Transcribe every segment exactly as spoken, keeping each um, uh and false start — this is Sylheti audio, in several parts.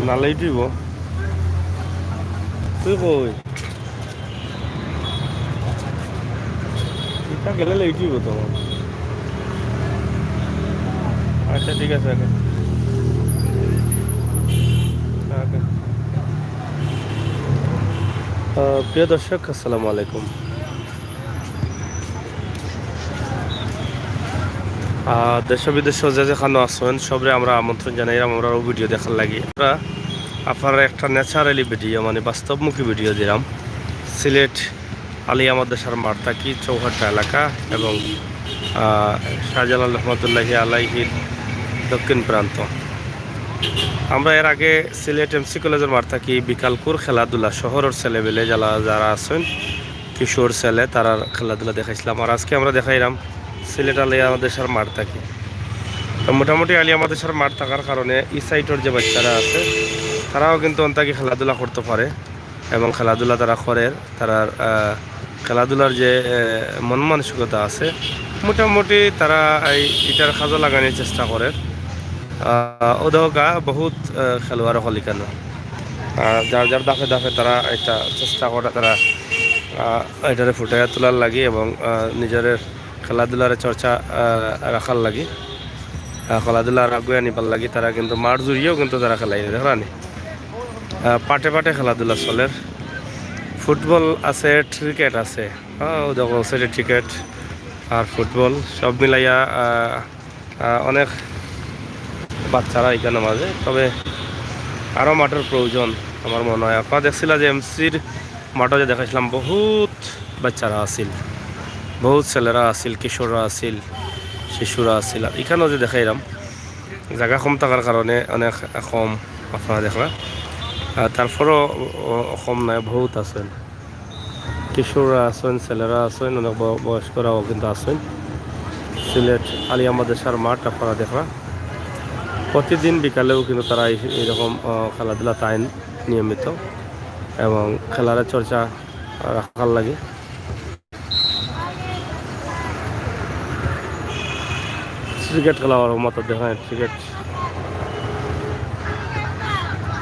না, লেট হইব। তুই কই? ইটা গেলে লেট হইব তো। আচ্ছা, ঠিক আছে, ওকে। ওকে। আহ, প্রিয় দর্শক, আসসালামু আলাইকুম। আহ, দেশ বিদেশ যে যেখানো আছেন, সবরে আমরা আমন্ত্রণ জানাইলাম আমরার ভিডিও দেখার লাগি। আমরা আপনারারে একটা ন্যাচারালি ভিডিও, মানে বাস্তবমুখী ভিডিও দিলাম। সিলেট আলিয়া মাদ্রাসার মাঠ থাকি চৌহাট্টা এলাকা এবং, আহ, শাহজালাল রহমতুল্লাহি আলাইহির দক্ষিণ প্রান্ত। আমরা এর আগে সিলেট এমসি কলেজের মাঠ থাকি বিকালকুর খেলাধুলা, শহরের ছেলেবেলে যারা, যারা আছেন, কিশোর ছেলে, তারার খেলাধুলা দেখাইছিলাম। আর আজকে আমরা দেখাইলাম সিলেট আলিয়া মাদ্রাসার মাঠ থাকি। তো মোটামুটি আলিয়া মাদ্রাসার মাঠ থাকার কারণে এই সাইডর যে বাচ্চারা আছে, তারাও কিন্তু অন থাকি খেলাধুলা করতে পারে এবং খেলাধুলা তারা করের। তারার, আহ, খেলাধুলার যে, আহ, মন মানসিকতা আছে, মোটামুটি তারা এই, ইটার কাজে লাগানির চেষ্টা করের। আহ, ও দেখো গা, বহুত, আহ, খেলোয়াড় হল এখানে। আহ, যার যার দাফে দাফে তারা একটা চেষ্টা করে, তারা, আহ, এটারে ফুটাইয়া তোলার লাগি এবং, আহ, নিজের খেলাধুলার চর্চা, আহ, রাখার লাগি, আহ, খেলাধুলা আগুয়া নিবার লাগি তারা কিন্তু মাঠ জুড়িয়েও কিন্তু তারা খেলাই, দেখরা নি? আহ, পাটে পাটে খেলাধুলা চলের। ফুটবল আছে, ক্রিকেট আছে। হ্যাঁ, ও দেখো, সেটা ক্রিকেট আর ফুটবল সব মিলাইয়া, আহ, আহ, অনেক বাচ্চারা এখানে মাঝে। তবে আরও মাঠের প্রয়োজন আমার মনে হয়। আপনারা দেখছিলা যে এমসির মাঠে যে দেখাইছিলাম, বহুত বাচ্চারা আছিল, বহুত ছেলেরা আছিল, কিশোররা আছিল, শিশুরা আছিল। আর এখানেও যে দেখাইলাম, জায়গা কম থাকার কারণে অনেক কম আপনারা দেখরা। আর তারপরও ও-, কম নাই, বহুত আছেন। কিশোররা আছেন, ছেলেরা আছেন, অনেক ব-, বয়স্করাও কিন্তু আছেন। সিলেট আলিয়া মাদ্রাসার মাঠ আপনারা দেখরা। প্রতিদিন বিকালেও কিন্তু তারা এই, এইরকম, আহ, খেলাধুলা তাইন নিয়মিত এবং খেলার চর্চা রাখার লাগি। ক্রিকেট খেলা ওর মতো দেখা যায়, ক্রিকেট।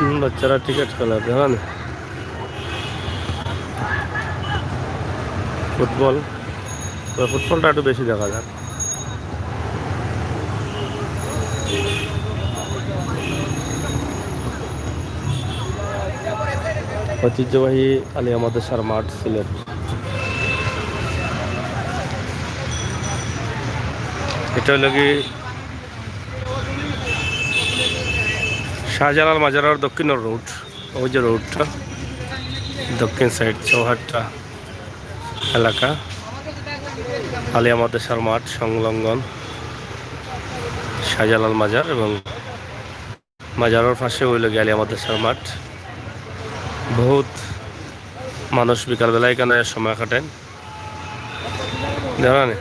হুম, বাচ্চারা ক্রিকেট খেলে, দেখা না? ফুটবল, তো ফুটবলটা একটু বেশি দেখা যায়। ঐতিহ্যবাহী আলিয়া মাদ্রাসার মাঠ, সিলেট। এটা হলো কি শাহজালাল মাজারের দক্ষিণের রোড, ওই যে রোডটা, দক্ষিণ সাইড চৌহাট্টা এলাকা, আলিয়া মাদ্রাসার মাঠ সংলগ্ন শাহজালাল মাজার এবং মাজারের পাশে হইল গিয়া আলিয়া মাদ্রাসার মাঠ। বহুত মানুষ বিকালবেলা এখানে সময় কাটেন, জানা নি?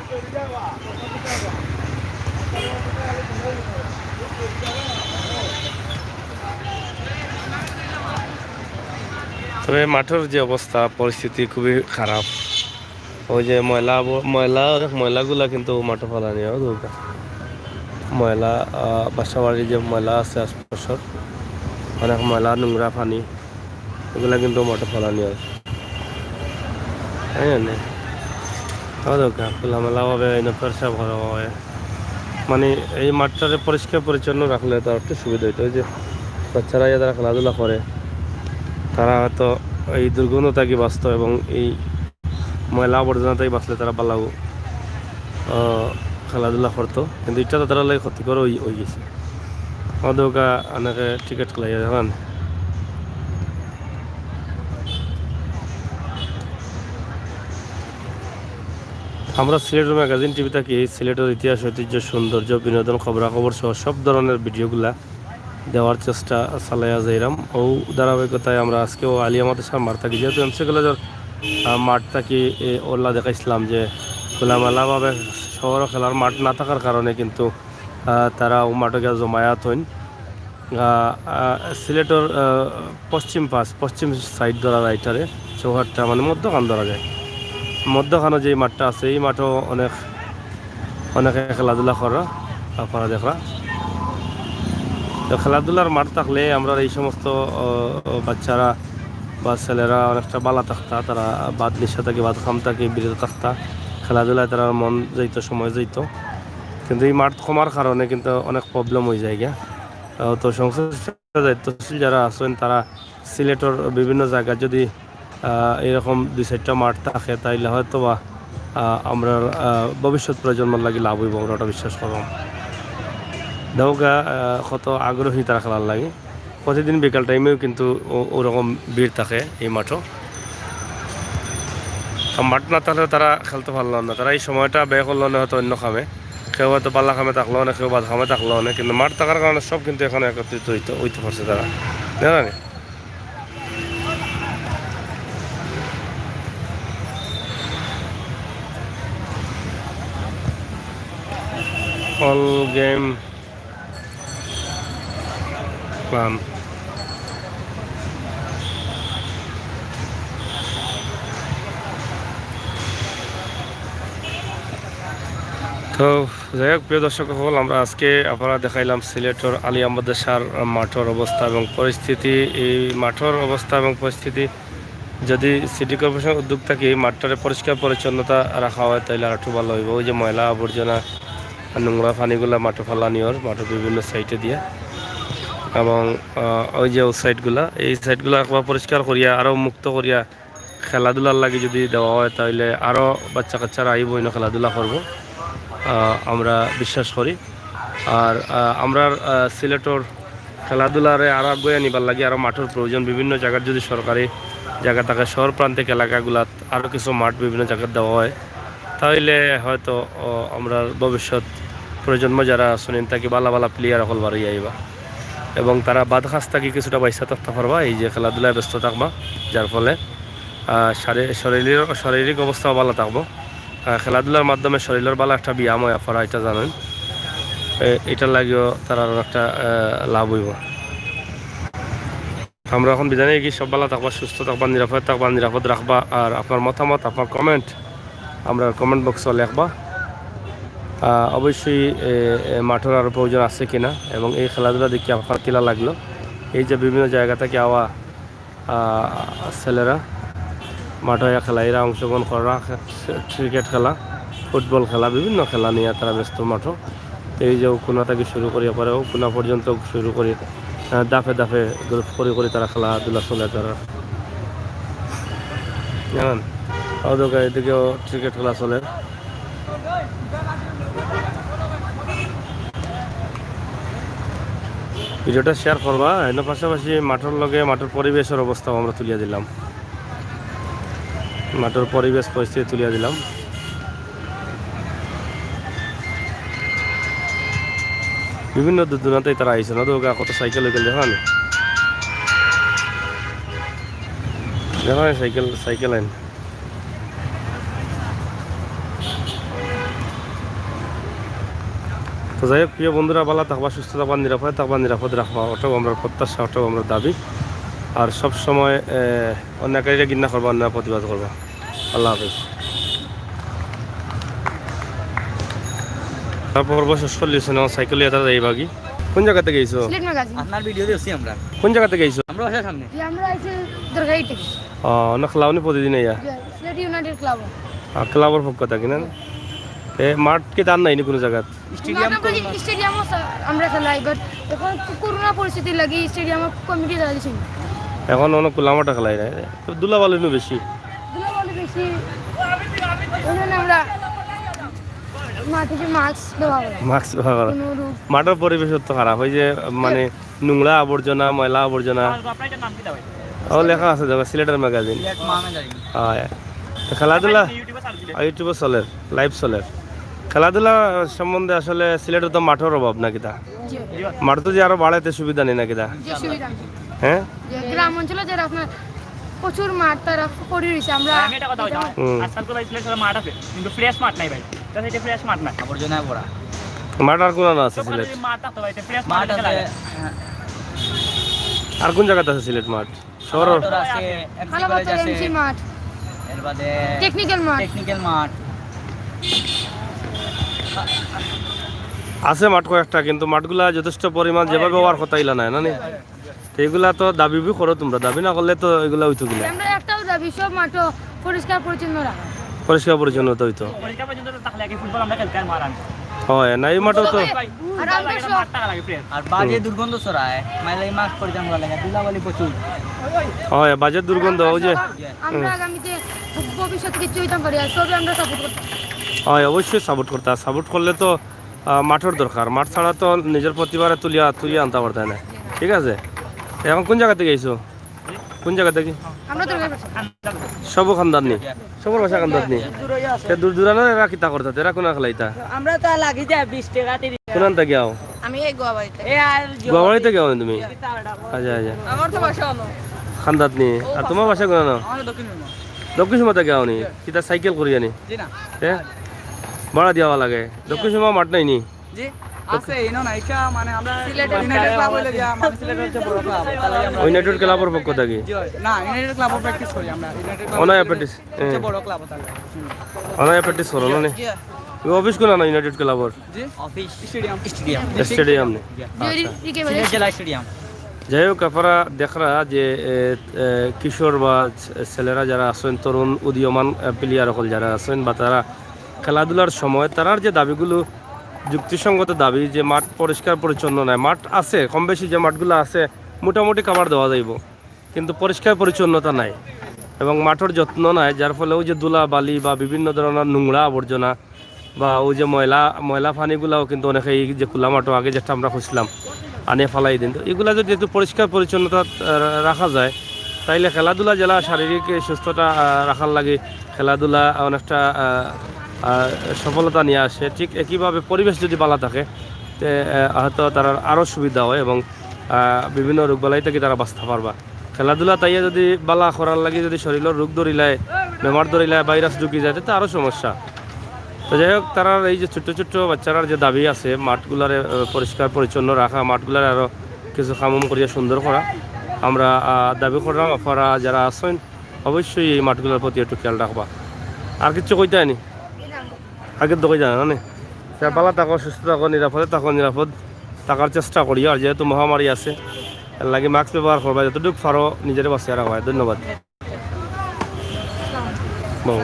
তবে মাঠের যে অবস্থা, পরিস্থিতি খুবই খারাপ। ওই যে ময়লা আব-, ময়লা, ময়লাগুলা কিন্তু মাঠে ফালানি হয়, ওই দেখো। ময়লা, আহ, বাসাবাড়ির যে ময়লা আছে আশপাশর, অনেক ময়লা, নোংরা পানি, এগুলা কিন্তু মাঠে ফালানি হয়। তাই না? ওই দেখো, খোলামেলাভাবে এনে পেশাব করা হয়। মানে, এই মাঠটারে পরিষ্কার পরিচ্ছন্ন রাখলে তো একটু সুবিধা হইতো। ওই যে বাচ্চারা যারা খেলাধুলা করে, তারা হয়তো এই দুর্গন্ধ থাকি বাঁচতো এবং এই ময়লা আবর্জনা থাকি বাঁচলে তারা ভালো, আহ, খেলাধুলা করতো। কিন্তু এটা তো তারা লাগে ক্ষতিকর হয়ে, হয়ে গেছে। আমাদের ওকা অনেকে ক্রিকেট খেলাই, জানেন? আমরা সিলেট ম্যাগাজিন টিভি থাকি সিলেটের ইতিহাস, ঐতিহ্য, সৌন্দর্য, বিনোদন, খবরাখবর সহ সব ধরনের ভিডিওগুলা দেওয়ার চেষ্টা চালাইয়া যাইরাম। ও ধারাবাহিকতায় আমরা আজকেও আলিয়া মাদ্রাসার মাঠ থাকি, যেহেতু এমসি কলেজের, আহ, মাঠ থাকি, এ, ওলা দেখাইছিলাম যে খোলামেলাভাবে শহরে খেলার মাঠ না থাকার কারণে কিন্তু, আহ, তারা ও মাঠে গিয়া জমায়েত হইন। আহ, আহ, সিলেটের, আহ, পশ্চিম পাশ, পশ্চিম সাইড ধরা যায় এটারে, চৌহাট্টা মানে মধ্যখান ধরা যায়। মধ্যখানে যে মাঠটা আছে, এই মাঠও অনেক, অনেকে খেলাধুলা করা, আপনারা দেখরা। তো খেলাধুলার মাঠ থাকলে আমরার এই সমস্ত, আহ, বাচ্চারা বা ছেলেরা অনেকটা বালা থাকতা, তারা বাদ নিশা থাকি, বাদ কাম থাকি বিরত থাকতা, খেলাধুলায় তারার মন যাইতো, সময় যাইতো। কিন্তু এই মাঠ কমার কারণে কিন্তু অনেক প্রবলেম অই যায় গিয়া। আহ, তো সংশ্লিষ্ট দায়িত্বশীল যারা আছেন, তারা সিলেটর বিভিন্ন জায়গায় যদি, আহ, এরকম দুই চাইরটা মাঠ থাকে, তাইলে হয়তো বা, আহ, আমরার, আহ, ভবিষ্যৎ প্রজন্মর লাগি লাভ অইবো, আমরা ওটা বিশ্বাস করলাম। দেখো গা, আহ, কত আগ্রহী তারা খেলার লাগি। প্রতিদিন বিকাল টাইমেও কিন্তু ও-, ওরকম ভিড় থাকে এই মাঠও। আর মাঠ না থাকলে তারা খেলতে পারলো না, তারা এই সময়টা ব্যয় করলো না হয়তো অন্য কামে, কেউ হয়তো বালা কামে থাকলো না, কেউ বাদ কামে থাকলো না, কিন্তু মাঠ থাকার কারণে সব কিন্তু এখানে একত্রিত হইতে, হইতে পারছে তারা, জানো নি? All game plan। তো যাই হোক, প্রিয় দর্শক সকল, আমরা আজকে আপনারা দেখাইলাম সিলেটর আলিয়া মাদ্রাসার মাঠর অবস্থা এবং পরিস্থিতি। এই মাঠর অবস্থা এবং পরিস্থিতি যদি সিটি কর্পোরেশন উদ্যোগ থাকি মাঠটারে পরিষ্কার পরিচ্ছন্নতা রাখা হয়, তাহলে আর একটু ভালো হইব। ওই যে ময়লা আবর্জনা আর নোংরা পানিগুলা মাঠে ফালানি অর, মাঠর বিভিন্ন সাইডে দিয়া, এবং, আহ, ওই যে ওই সাইডগুলা, এই সাইডগুলা একবার পরিষ্কার করিয়া, আরও মুক্ত করিয়া খেলাধুলার লাগি যদি দেওয়া হয়, তাহলে আরও বাচ্চা কাচ্চারা আইব, এনে খেলাধুলা করব, আহ, আমরা বিশ্বাস করি। আর, আহ, আমরার, আহ, সিলেটর খেলাধুলারে আরও আগুয়াই নিবার লাগি আরও মাঠর প্রয়োজন। বিভিন্ন জায়গার যদি সরকারি জায়গা থাকে, শহর প্রান্তিক এলাকাগুলাত আরও কিছু মাঠ বিভিন্ন জায়গাত দেওয়া হয়, তাইলে হয়তো, ও, আমরার ভবিষ্যৎ প্রজন্ম যারা আছইন, তাকে বালা বালা প্লেয়ার অকল বাড়িয়া আইবা। এবং তারা বাদ কাজ থাকি কিছুটা বাইচা থাকতে পারবা, এই যে খেলাধুলায় ব্যস্ত থাকবা, যার ফলে, আহ, শারী-, শারীরিক, শারীরিক অবস্থাও ভালো থাকবো। আহ, খেলাধুলার মাধ্যমে শরীরের ভালো একটা ব্যায়াম হয়, আপনারা এটা জানেন। এ-, এটার লাগিও তার আরও একটা, আহ, লাভ হইব। আমরা এখন বিদায় নিয়ে কি সব ভালো থাকবা, সুস্থ থাকবা, নিরাপদ থাকবা, নিরাপদ রাখবা। আর আপনার মতামত, আপনার কমেন্ট আমরা কমেন্ট বক্সে লেখবা। আহ, অবশ্যই, এ, এ, মাঠের আরও প্রয়োজন আছে কিনা এবং এই খেলাধুলা দেখে আপনার কিলা লাগলো। এই যে বিভিন্ন জায়গা থেকে আওয়া, আহ, ছেলেরা মাঠে খেলা, এরা অংশগ্রহণ করা, ক্রিকেট খেলা, ফুটবল খেলা, বিভিন্ন খেলা নিয়ে তারা ব্যস্ত মাঠে। এই যে কোনা থেকে শুরু করি, পরে ও কোনা পর্যন্ত শুরু করি, আহ, দাফে দাফে গ্রুপ করে করে তারা খেলাধুলা চলে তারা। জানেন, ওদের এদিকেও ক্রিকেট খেলা চলে। ভিডিওটা শেয়ার করবা, এর পাশাপাশি মাঠের লগে মাঠের পরিবেশের অবস্থাও আমরা তুলিয়া দিলাম, মাঠের পরিবেশ পরিস্থিতি তুলিয়া দিলাম। বিভিন্ন দূর দূরান্তে তারা আইছে না, তো ওগা কত সাইকেল ওইকেল দেখা না, দেখা না সাইকেল, সাইকেল আইন। তো যাই হোক, প্রিয় বন্ধুরা, ভালো থাকবা, সুস্থ থাকবা, নিরাপদে থাকবা, নিরাপদ রাখবা, ওটাও আমরা প্রত্যাশা, ওটাও আমরা দাবি। আর সব সময়, এ, অন্যায়কারীরা ঘৃণা করবা, অন্যায় প্রতিবাদ করবা। আল্লাহ হাফেজ। তারপর পর্ব শেষ করলি, এখন সাইকেল নিয়ে তারা যাইবাগি। কোন জায়গা থেকে আইছো? সিলেট ম্যাগাজিন। আপনার ভিডিও দেখছি আমরা। কোন জায়গা থেকে আইছো? আমরা বাসার সামনে। জি, আমরা আইছি দরগাই থেকে। ও, না, খেলাওনি প্রতিদিন আইয়া? জি, সিলেট ইউনাইটেড ক্লাব। আহ, ক্লাবের পক্ষ থেকে না? এ, মাঠ কি তার নাই নি কোনো জায়গা? স্টেডিয়াম মাঠ আমরা করোনা। স্টেডিয়ামও সা-, আমরা খেলাই, but এখন তো করোনা পরিস্থিতির লাগি স্টেডিয়াম কমিটি চালাই দিছি। এখন অনেক খোলা মাঠে খেলাই না, তো ধুলাবালি নু বেশি। ধুলাবালি বেশি, ওই জন্য আমরা মাঠে যে মাস্ক ব্যবহার করি। মাস্ক ব্যবহার করা। কোনো রোগ মাঠের পরিবেশ তো খারাপ, ওই যে মানে নোংরা আবর্জনা, ময়লা আবর্জনা। আর আপনার এটার নাম কি দাও? ও, লেখা আছে দেখো, সিলেটের ম্যাগাজিন। সিলেট মা ম্যাগাজিন। হয়। তো খেলাধুলা ইউটিউবে সার্চ দিলে। আর ইউটিউবে চলের, লাইভ চলের। খেলাধুলা সম্বন্ধে আসলে সিলেটে তো মাঠের অভাব নাকি তা? জি। মাঠ তো যে আরো বাড়াইতে সুবিধা নেই নাকি তা? যে সুবিধা আছে। হ্যাঁ? যে গ্রাম অঞ্চলে যারা আপনার প্রচুর মাঠ তারা পড়ে রয়েছে, আমরা আমি একটা কথা বলছি, হুম। আজকাল তো ভাই সিলেট শহরে মাঠ আছে, কিন্তু ফ্রেশ মাঠ নাই ভাই। তাহলে এটা ফ্রেশ মাঠ না। আবর্জনায় ভরা। মাঠ আর কোন আছে কখনো সিলেট? যদি মাঠ থাকতো ভাই, তো ফ্রেশ মাঠ মাঠ খেলা আছে, যায়। হ্যাঁ। আর কোন জায়গাতে আছে সিলেট মাঠ? শহর? খালাপাথর আছে, এমসি কলেজ খালাপাথর আছে, এমসি মাঠ। এর বাদে টেকনিক্যাল মাঠ। টেকনিক্যাল মাঠ। আছে মাঠ কয়েকটা, কিন্তু মাঠগুলা যথেষ্ট পরিমাণ যেভাবে হওয়ার কথা ইলা নায়, না নি? তো এগুলা তো দাবি বি করো তোমরা, দাবি না করলে তো এগুলা অইতো কিলা। আমরা একটাও দাবি, সব মাঠও পরিষ্কার পরিচ্ছন্ন রাখা। পরিষ্কার পরিচ্ছন্নতা অইতো। পরিষ্কার পরিচ্ছন্ন তো থাকলে কি ফুটবল আমরা খেলতে আর মারান। হয় না, এই মাঠও তো। আর আমরা সব মাঠটা লাগে ফ্রেশ। আর বাজে হুম। দুর্গন্ধ ছড়ায়, মাইলাই মাস্ক পরিধান করা লাগে, ধুলাবালি প্রচুর। হয়, বাজে দুর্গন্ধ, ওই যে আমরা হুম। আগামীতে ভবিষ্যতে কিছু হইতাম পারি, আর সবই আমরা সাপোর্ট করতাম। হয়, অবশ্যই সাপোর্ট করতা। সাপোর্ট করলে তো আহ, মাঠর দরকার। মাঠ ছাড়া তো নিজের প্রতিভারে তুলিয়া তুলিয়া আনতা পারতায় না। ঠিক আছে, এখন কোন জায়গা থাকি আইছো? কোন জায়গা থাকি? আমরা তো সবর খান্দাত নি? সবর বাসা খান্দাত নি? তে দূর দূরানোর এরা কিতা করতা? এরা কোন খেলাইতা? আমরা তো লাগি যায় বিশ টাকা, তিরিশ টাকা। কোনান থাকি আও? আমি এই গোয়াবাড়িতে। গোয়াবাড়ি থাকি আও নি তুমি? আচ্ছা, আচ্ছা। আমার তো বাসা অনো। খান্দাত নি? আর তোমার বাসা কোনানো? দক্ষিণ সুরমা থাকি আও নি? কিতা সাইকেল করি আনি? জি না। এ? ভাড়া দেওয়া লাগে। দক্ষিণ সুরমা মাঠ নাই নি? জি, আছে, ইনো না, ইটা মানে আমরা সিলেটের ইউনাইটেড ক্লাব হইলে গিয়া, মানে সিলেটের হচ্ছে বড় ক্লাব, তাহলে আমরা ওই ইউনাইটেড ক্লাবর পক্ষ থাকি? জি, হয়। না, ইউনাইটেড ক্লাবও প্র্যাকটিস করি আমরা, ইউনাইটেড ক্লাব অনায়া হচ্ছে প্র্যাকটিস, হচ্ছে হ্যাঁ। বড় ক্লাব তাহলে। হুম। অনায়া প্র্যাকটিস করো না নি? জি। অফিস কোনানো ইউনাইটেড ক্লাবর? জি। Office stadium. স্টেডিয়াম। স্টেডিয়াম নি? জি। আচ্ছা। সিলেট জেলা স্টেডিয়াম। যাই হোক, আপনারা দেখরা যে, এ, এ, কিশোর বা ছে-, ছেলেরা যারা আছেন, তরুণ উদীয়মান, এ, প্লেয়ার অকল যারা আছেন বা তারা খেলাধুলার সময় তারার যে দাবিগুলো যুক্তিসঙ্গত দাবি যে মাঠ পরিষ্কার পরিচ্ছন্ন নাই, মাঠ আছে কম বেশি, যে মাঠগুলো আছে মোটামুটি কাভার দেওয়া যাইব, কিন্তু পরিষ্কার পরিচ্ছন্নতা নাই এবং মাঠের যত্ন নাই, যার ফলে ওই যে ধুলা বালি বা বিভিন্ন ধরনের নোংরা আবর্জনা বা ওই যে ময়লা ময়লা পানিগুলাও কিন্তু অনেকে এই যে খোলা মাঠও আগে যেটা আমরা খুঁজছিলাম আনিয়া ফালাই দিন। তো এগুলা যদি একটু পরিষ্কার পরিচ্ছন্নতা আহ, রাখা যায়, তাইলে খেলাধুলা যেলা শারীরিক সুস্থতা আহ, রাখার লাগে খেলাধুলা অনেকটা আহ, আহ, সফলতা নিয়ে আসে। ঠিক একইভাবে পরিবেশ যদি ভালা থাকে, তে আহ, হয়তো তারার আরও সুবিধা হয় এবং আহ, বিভিন্ন রোগবালাই থাকি তারা বাঁচতে পারবা। খেলাধুলা তাইয়া যদি বালা করার লাগি যদি শরীরর রোগ ধরিলায়, বেমার ধরিলায়, ভাইরাস ঢুকি যায়, তে আরও সমস্যা। তো যাই হোক, তারার এই যে ছোট্ট ছোট্ট বাচ্চারার যে দাবি আছে মাঠগুলারে আহ, পরিষ্কার পরিচ্ছন্ন রাখা, মাঠগুলারে আরও কিছু কামুম করিয়া সুন্দর করা, আমরা আহ, দাবি করলাম আপনারা যারা আছেন অবশ্যই এই মাঠগুলোর প্রতি একটু খেয়াল রাখবা। আর কিছু কইতে হয়নি? আগে তো কই জানা না নি? তা ভালা থাকো, সুস্থ থাকো, নিরাপদে থাকো, নিরাপদ থাকার চেষ্টা করি। আর যেহেতু মহামারী আছে, এর লাগি মাস্ক ব্যবহার করবা, যতটুকু পারো নিজেরে বাঁচিয়ে রাখবা। ধন্যবাদ। বাবু।